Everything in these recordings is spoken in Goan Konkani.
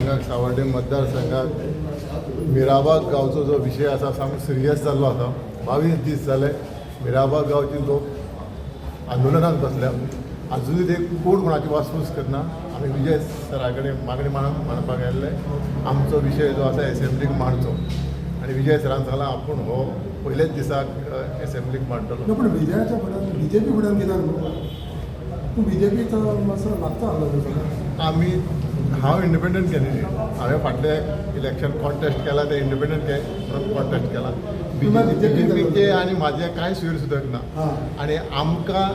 मतदारसंघाक, सावर्डे मतदारसंघाक मिराबाग गांवचो जो विशय आसा, सामको सिरियस जाल्लो आसा. 22 दीस जाले, मिराबाग गांवचे लोक आंदोलनाक बसल्या. आजुनूय ते कोण कोणाची वासपूस करना. आमी विजय सरा कडेन मागणी मांडपाक आयिल्ले, आमचो विशय जो आसा एसेंब्लीक मांडचो आनी विजय सरान सांगलां, आपूण हो पयलेच दिसाक एसेंब्लीक मांडटलो. ना, पण विजयाच्या फुड्यान, बीजेपी फुड्यान कित्याक न्हू? तूं बीजेपीचो मातसो लागता आहलो न्हू सगळो. हांव इंडिपेंडंट कॅन्डिडेट. हांवें फाटलें इलेक्शन कॉन्टेस्ट केला तें इंडिपेंडंट म्हणून कॉन्टेस्ट केला. बीजेपीचे आनी म्हाजें कांय सुयर सुदक ना. आनी आमकां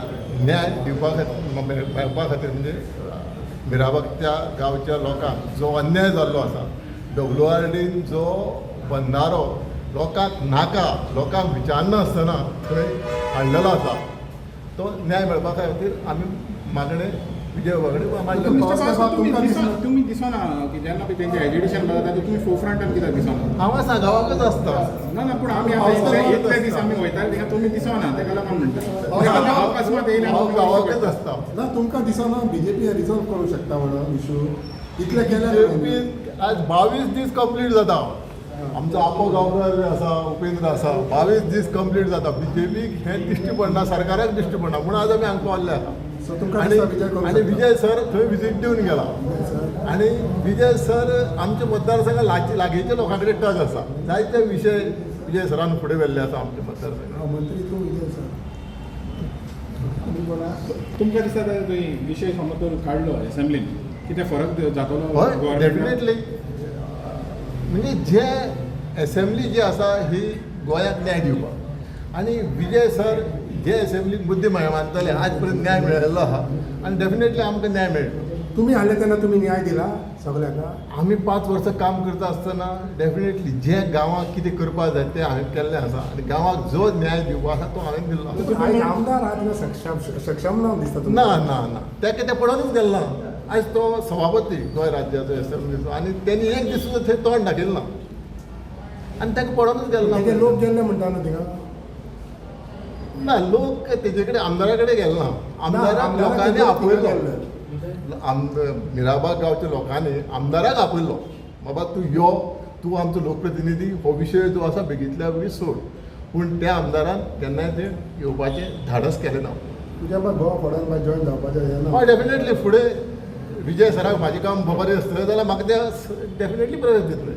न्याय दिवपा खातीर, मेळपा खातीर, म्हणजे मिराबागच्या गांवच्या लोकांक जो अन्याय जाल्लो आसा, डब्ल्यू आर डीन जो बंदारो लोकांक नाका, लोकांक विचारनासतना थंय हाडलेलो आसा, तो न्याय मेळपा खातीर आमी मागणें विजय बाबा कडेन मांडलें. मिस्टर पावस, तुमी तुमकां दिसना, तुमी दिसना की जेन्ना पळय तेंचे एजिटेशन जाता, तुमी फोरफ्रंटान कित्याक दिसना? हांव आसा, गांवाकच आसता. ना ना, पूण आमी आतां इतले दीस आमी वयताले थिंगा, तुमी दिसना, तेका लागून म्हणटा, अकस्मात येयले. हांव गांवाकच आसता. ना, तुमकां दिसना बीजेपी रिजॉल्व करूंक शकता म्हणून इशू इतले केल्यार? बीजेपी आज 22 दीस कंप्लीट जाता. आमचो आपो गांवकार आसा, उपेंद्र आसा, 22 दीस कंप्लीट जाता. बीजेपीक हें दिश्टी पडना, सरकाराक दिश्टी पडना, म्हणून आज आमी हांगा पावल्ले आसा. सो तुमकां आनी दिसता विजय करूंक आनी शकता? विजय सर थंय विजीट दिवन गेला. सर. आनी विजय सर आमच्या मतदारसंघात लागींच्या लोकां कडेन टच आसा. जायते विशय विजय सरान फुडें व्हेल्ले आसा आमच्या मतदारसंघात. हा, मंत्री तूं विजय सर आनी कोणा तुमकां दिसता तुंय विशय समज तर काडलो एसेंब्लीन, कितें फरक जातलो हय. गव्हर्मेंटाक? डेफिनेटली. म्हणजे जे एसेंब्ली जी आसा ही गोंयाक न्याय दिवपाक आनी विजय सर जे एसेंब्लीक मुद्दे मांडटले, आज पर्यंत न्याय मेळिल्लो आहा आनी डेफिनेटली आमकां न्याय मेळटलो. तुमी हाडले तेन्ना तुमी न्याय दिला सगळ्यांक? आमी 5 वर्सां काम करता आसतना डेफिनेटली जे गांवाक कितें करपाक जाय तें हांवें केल्लें आसा आनी गांवाक जो न्याय दिवपा आसा तो हांवें दिल्लो आसा. आयज आमदार आहा तेन्ना सक्षम सक्षम ना दिसता ना. तुमकां? ना ना, तेका तें पडोनच गेलें ना. आयज तो सभापती गोंय राज्याचो एसेंब्लीचो आनी तेणी एक दीस सुद्दां थंय तोंड दाखयलें ना आनी ताका पडोनच गेलें तेजे ना. लोक गेल्ले म्हणटा न्हू थिंगा? ना, लोक तेजे कडेन, आमदारा कडेन गेले ना. आमदाराक आमदाराक लोकांनी लोक आपयलो. गेल्ले. मिराबाग गांवच्या लोकांनी आमदाराक आपयलो, बाबा तूं यो, तूं आमचो लोकप्रतिनिधी, हो विशय जो आसा बेगीतल्या बेगीन सोड. पूण त्या आमदारान केन्नाय ते येवपाचें धाडस केलें ना. तुज्या बा गोवा फॉरवर्ड बा जॉईन जावपाचें हें ना? हय, डेफिनेटली. फुडें विजय सराक म्हाजें काम बरें आसतलें जाल्यार म्हाका ते डेफिनेटली प्रवेश दितले.